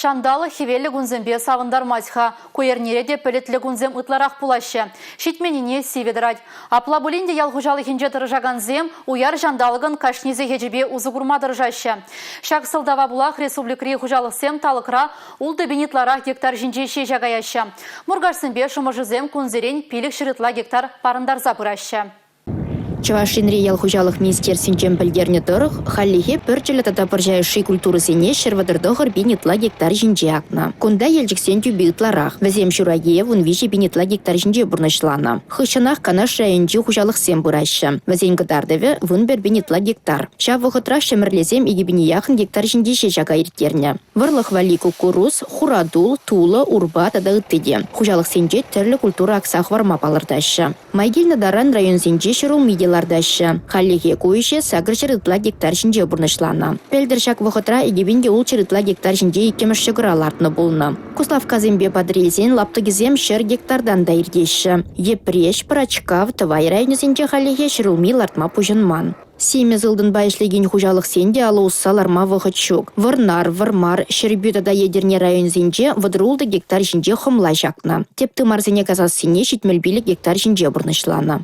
Ҫанталӑк хӗвеллӗ кунсемпе савӑнтармасть-ха. Ку эрнере те пӗлӗтлӗ кунсем ытларах пулаҫҫӗ. Ҫитменнине сивӗ тӑрать. Апла пулин те ял хуҫалӑхӗнче тӑрӑшакансем уяр ҫанталӑкӑн кашни сехечӗпе усӑ курма тӑрӑшаҫҫӗ. Ҫак сӑлтава пулах республикӑри хуҫалӑхсем талӑкра 6 000 ытларах гектар ҫинче ҫеҫ акаяҫҫӗ. Муркашсемпе Шӑмӑршӑсем кунсерен 500 ытла гектар парӑнтарса пыраҫҫӗ. Чӑваш Енри ял хуҫалӑх министерствинчен пӗлтернӗ тӑрӑх, хальлӗхе пӗрчӗллӗ тата пӑрҫа йышши культурӑсене 139 пин ытла гектар ҫинче акнӑ. Кунта Елчӗксен тӳпи ытларах. Вӗсем ҫуракие 13 пин ытла гектар ҫинче пурнӑҫланӑ. Хыҫҫӑнах Канаш районӗнчи хуҫалӑхсем пыраҫҫӗ. Вӗсен кӑтартӑвӗ 11 пин ытла гектар. Ҫав вӑхӑтрах Ҫӗмӗрлесем 2 пине яхӑн гектар ҫинче ҫеҫ ака ирттернӗ. Вӑрлӑх валли куккурус, хуратул, тулӑ, урпа тата ытти те. Хуҫалӑхсенче тӗрлӗ культура акса хӑварма палӑртаҫҫӗ. Май килнӗ таран районсенче ҫӗрулми те лартаҫҫӗ. Хальлӗхе ку ӗҫе 800 ытла гектар ҫинче пурнӑҫланӑ. Пӗлтӗр ҫак вӑхӑтра 2600 ытла гектар ҫинче иккӗмӗш ҫӑкӑра лартнӑ пулнӑ. Куславккасемпе Патӑрьелсен лаптӑкӗсем 100 гектартан та иртеҫҫӗ. Йӗпреҫ, Пӑрачкав, Тӑвай районӗсенче хальлӗхе ҫӗрулми лартма пуҫӑнман. Симӗс ылтӑнпа ӗҫлекен хуҫалӑхсен те алӑ усса ларма вӑхӑт ҫук. Вӑрнар, Вӑрмар, Ҫӗрпӳ тата Етӗрне районӗсенче 36 гектар ҫинче хӑмла ҫакнӑ. Тӗп тымарсене касассине 75 гектар ҫинче пурнӑҫланӑ.